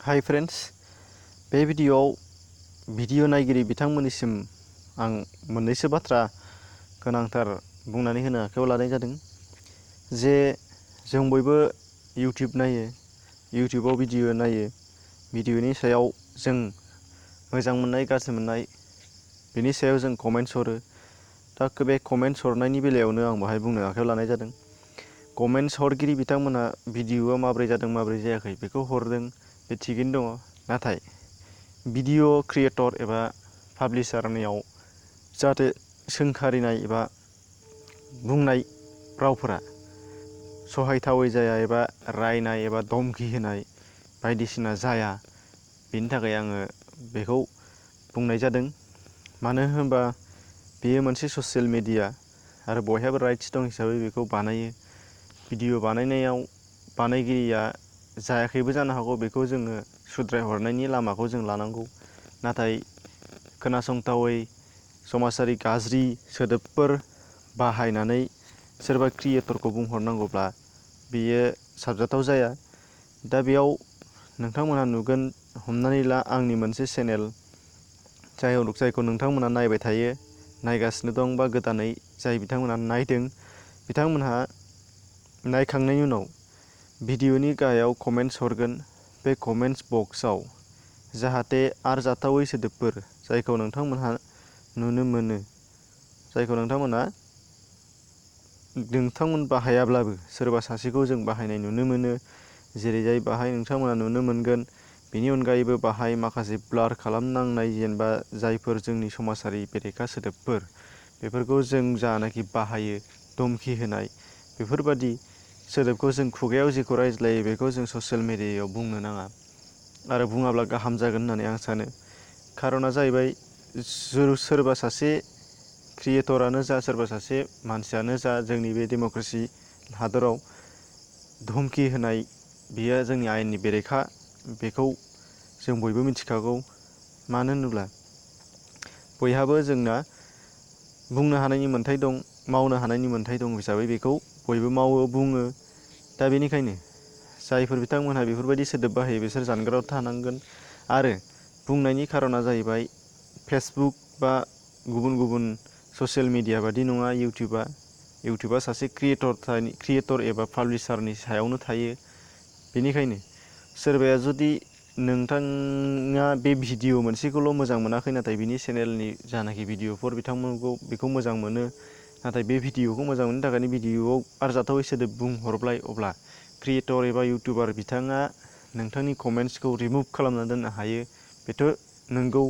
Hi friends, बे video नायगिरि बिथांमोननिसिम आं मोननैसो बाथ्रा गोनांथार बुंनानै होनो आखायाव लानाय जादों जे जों बयबो इउटिउब नायो, इउटिउबाव भिडिअ नायो, भिडिअनि सायाव जों मोजां मोननाय गाज्रि मोननाय बेनि सायाव जों कमेन्ट्स हरो। दा बे कमेन्ट्स हरनायनि बेलायावनो आं बाहाय बुंनो आखायाव लानाय जादों। कमेन्ट्स हरगिरि बिथांमोनहा भिडिअआ माब्रै जादों माब्रै जायाखै बेखौ हरदों, बे थिगैनो दङ। नाथाय भिडिअ क्रिएटर एबा पाब्लिशारनियाव जाहाथे सोंखारिनाय एबा बुंनाय रावफोरा सहायथावै जाया एबा रायनाय एबा धमकि होनाय बायदिसिना जाया, बेनि थाखाय आङो बेखौ बुंनाय जादों। मानो होनोबा बेयो मोनसे ससियेल मेडिया आरो बयहाबो राइट्स दं हिसाबै बेखौ बानायो। भिडिअ बानायनायाव बानायगिरिया जायाखैबो जानो हागौ, बेखौ जोङो सुद्रायहरनायनि लामाखौ जों लानांगौ। नाथाय खोनासंथावै समाजारि गाज्रि सोदोबफोर बाहायनानै सोरबा क्रिएटरखौ बुंहरनांगौब्ला बेयो साबजाथाव जाया। दा बेयाव नोंथांमोनहा नुगोन, हमनानै ला आंनि मोनसे चेनेल जायखौ नोंथांमोनहा नायबाय थायो, नायगासिनो दं बा गोदानै जाय बिथांमोनहा नायदों, बिथांमोनहा नायखांनायनि उनाव भिडिअनि गाहायाव कमेन्ट्स हरगोन। बे कमेन्ट्स बक्सआव जाहाथे आरजाथावै सोदोबफोर जायखौ नोंथांमोनहा नुनो मोनो, जायखौ नोंथांमोन बाहायाब्लाबो सोरबा सासेखौ जों बाहायनाय नुनो मोनो। जेरैजाय बाहाय नोंथांमोना नुनो मोनगोन। बेनि अनगायैबो बाहाय माखासे ब्लार खालामनांनाय, जेनेबा जायफोर जोंनि समाजारि बेरेखा सोदोबफोर, बेफोरखौ जों जानाखि बाहायो, धमकि होनाय, बेफोरबादि सोदोबखौ जों खुगायाव जेखौ रायज्लायो बेखौ जों ससियेल मेडियायाव बुंनो नाङा आरो बुङाब्ला गाहाम जागोन होननानै आं सानो। खारना जाहैबाय, सोरबा सासे क्रिएटरानो जा, सोरबा सासे मानसियानो जा, जोंनि बे डेम'क्रेसि हादराव धमकि होनाय बेयो जोंनि आयेननि बेरेखा। बेखौ जों बयबो मिथिखागौ। मानो होनोब्ला बयहाबो जोंना बुंनो हानायनि मोन्थाय दं, मावनो हानायनि मोन्थाय दं हिसाबै बेखौ बयबो मावो, बुङो। दा बेनिखायनो जायफोर बिथांमोनहा बेफोरबायदि सोदोब बाहायो बिसोर जानगाराव थानांगोन। आरो बुंनायनि खारना जाहैबाय, फेसबुक बा गुबुन गुबुन ससियेल मेडिया बादि नङा इउटिउबा सासे क्रिएटर एबा पाब्लिशारनि सायावनो थायो। बेनिखायनो सोरबाया जुदि नोंथाङा बे भिडिअ मोनसेखौल' मोजां मोनाखै, नाथाय बिनि चेनेलनि जानाखि भिडिअफोर बिथांमोनखौ बेखौ मोजां मोनो, नाथाय बे भिडिअखौ मोजां मोननो थाखायनो भिडिअआव आरजाथावै सोदोब बुंहरबाय, अब्ला क्रिएटर एबा इउटिउबार बिथाङा नोंथांनि कमेन्ट्सखौ रिमुभ खालामना दोननो हायो। बेथ' नोंगौ,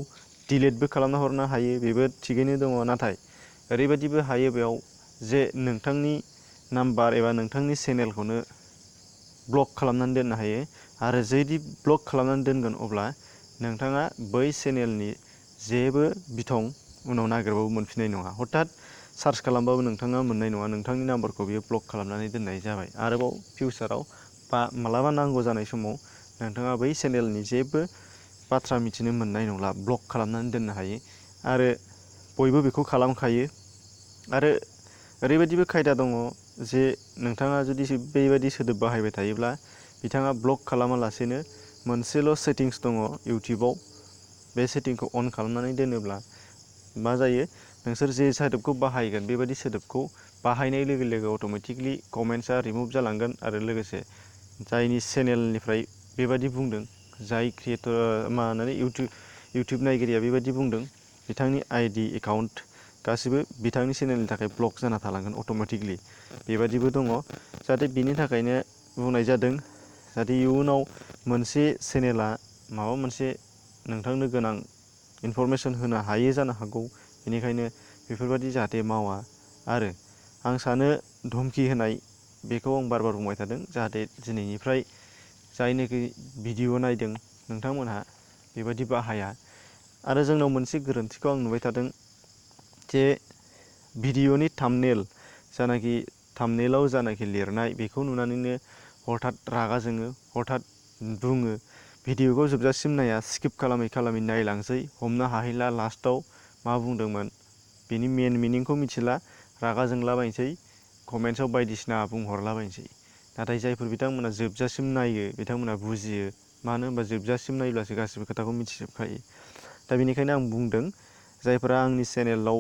डिलिटबो खालामना हरनो हायो, बेबो थिगैनो दङ। नाथाय ओरैबायदिबो हायो बेयाव जे नोंथांनि नाम्बार एबा नोंथांनि चेनेलखौनो ब्लक खालामनानै दोननो हायो। आरो जुदि ब्लक खालामनानै दोनगोन, अब्ला नोंथाङा बै चेनेलनि जेबो बिथं उनाव नागिरबाबो मोनफिननाय नङा। हथात सार्च खालामबाबो नोंथाङा मोननाय नङा। नोंथांनि नाम्बारखौ बियो ब्लक खालामनानै दोननाय जाबाय। आरोबाव फिउचाराव बा मालाबा नांगौ जानाय समाव नोंथाङा बै चेनेलनि जेबो बाथ्रा मिथिनो मोननाय नंला, ब्लक खालामनानै दोननो हायो। आरो बयबो बेखौ खालामखायो। आरो ओरैबायदिबो खायदा दङ जे नोंथाङा जुदि बेबायदि सोदोब बाहायबाय थायोब्ला बिथाङा ब्लक खालामालासेनो मोनसेल' सेटिंस दङ इउटिउबाव, बे सेटिंखौ अन खालामनानै दोनोब्ला मा जायो, नोंसोर जे सोदोबखौ बाहायगोन बेबायदि सोदोबखौ बाहायनाय लोगो लोगो अट'मेटिकलि कमेन्ट्सआ रिमुभ जालांगोन। आरो लोगोसे जायनि चेनेलनिफ्राय बेबायदि बुंदों, जाय क्रिएटर इउटिउब नायगिरिया बेबायदि बुंदों, बिथांनि आइडि एकाउन्ट गासिबो बिथांनि चेनेलनि थाखाय ब्लक जाना थालांगोन अट'मेटिकलि। बेबादिबो दङ। जाहाथे बिनि थाखायनो बुंनाय जादों, जाहाथे इयुनाव मोनसे चेनेला माबा मोनसे नोंथांनो गोनां इनफरमेसन होनो हायो जानो हागौ। बेनिखायनो बेफोरबायदि जाहाथे मावा। आरो आं सानो धमकि होनाय बेखौ आं बार बार बुंबाय थादों, जाहाथे दिनैनिफ्राय जायनोखि भिडिअ नायदों नोंथांमोनहा बेबायदि बाहाया। आरो जोंनाव मोनसे गोरोन्थिखौ आं नुबाय थादों जे भिडिअनि थाम्बनेइलाव जानाखि लिरनाय बेखौ नुनानैनो हथात रागा जोङो, हथात बुङो। भिडिअखौ जोबजासिम नाया, स्किप खालामै खालामै नायलांसै, हमनो हाहैला लास्टआव मा बुंदोंमोन, बेनि मेन मिनिंखौ मिथिला, रागा जोंलाबायनोसै, कमेन्ट्सआव बायदिसिना बुंहरलाबायनोसै। नाथाय जायफोर बिथांमोना जोबजासिम नायो, बिथांमोना बुजियो मानो होनबा जोबजासिम नायब्लासो गासिबो खोथाखौ मिथिजोबखायो। दा बेनिखायनो आं बुंदों जायफोरा आंनि चेनेलाव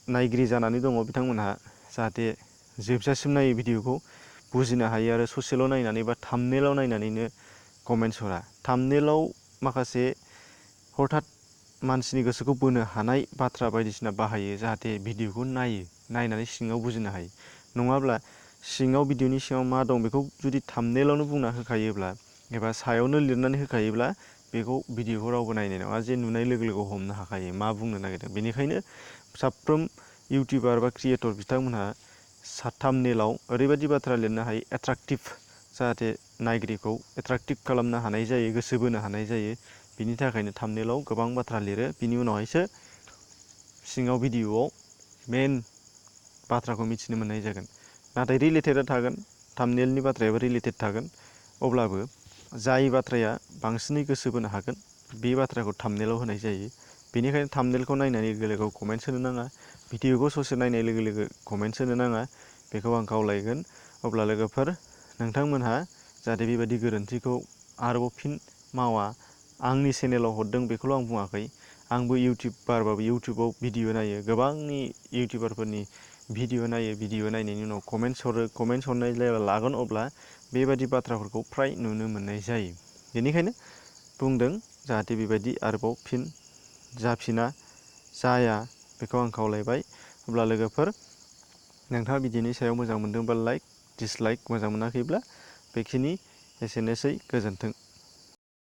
नायगिरि जानानै दङ बिथांमोनहा जाहाथे जोबजासिम नायो भिडिअखौ बुजिनो हायो आरो ससेल' नायनानै बा थाम्बनेइलाव नायनानैनो कमेन्ट्स हरा। थाम्बनेइलाव माखासे हथात मानसिनि गोसोखौ बोनो हानाय बाथ्रा बायदिसिना बाहायो जाहाथे भिडिअखौ नायनानै सिङाव बुजिनो हायो। नङाब्ला सिङाव भिडिअनि सिङाव मा दं बेखौ जुदि थाम्बनेइलावनो बुंना होखायोब्ला एबा सायावनो लिरनानै होखायोब्ला बेखौ भिडिअखौ रावबो नायनाय नङा, जे नुनाय लोगो लोगो हमनो हाखायो मा बुंनो नागिरदों। बेनिखायनो साफ्रोम इउटिउबार बा क्रिएटर बिथांमोनहा थाम्बनेइलाव ओरैबायदि बाथ्रा लिरनो हायो एट्राक्टिभ, जाहाथे नायगिरिखौ एट्राक्टिभ खालामनो हानाय जायो, गोसो बोनो हानाय जायो। बिनि थाखायनो थाम्बनेइलाव गोबां बाथ्रा लिरो, बिनि उनावहायसो सिङाव भिडिअआव मेन बाथ्राखौ मिथिनो मोननाय जागोन। नाथाय रिलेटेडआ थागोन, थाम्बनेइलनि बाथ्रायाबो रिलेटेड थागोन, अब्लाबो जाय बाथ्राया बांसिनै गोसो बोनो हागोन बे बाथ्राखौ थाम्बनेइलाव होनाय जायो। बेनिखायनो थाम्बनेइलखौ नायनाय लोगो लोगो कमेन्ट्स होनो नाङा, भिडिअखौ ससे नायनाय लोगो लोगो कमेन्ट्स होनो नाङा, बेखौ आं खावलायगोन। अब्ला लोगोफोर नोंथांमोनहा जाहाथे बेबायदि गोरोन्थिखौ आरोबाव फिन मावा। आंनि चेनेलाव हरदों बेखौल' आं बुङाखै, आंबो इउटिउबारबाबो इउटिउबाव भिडिअ नायो, गोबांनि इउटिउबारफोरनि भिडिअ नायो, भिडिअ नायनायनि उनाव कमेन्ट्स हरो, कमेन्ट्स हरनाय लागोन अब्ला बेबायदि बाथ्राफोरखौ फ्राय नुनो मोननाय जायो। बेनिखायनो बुंदों जाहाथे बेबायदि आरोबाव फिन जाया बेखौ आं खावलायबाय। अब्ला लोगोफोर नोंथाङा भिडिअनि सायाव मोजां मोनदोंबा लाइक, डिसलाइक, मोजां मोनाखैब्ला बेखिनि एसेनोसै, गोजोन्थों।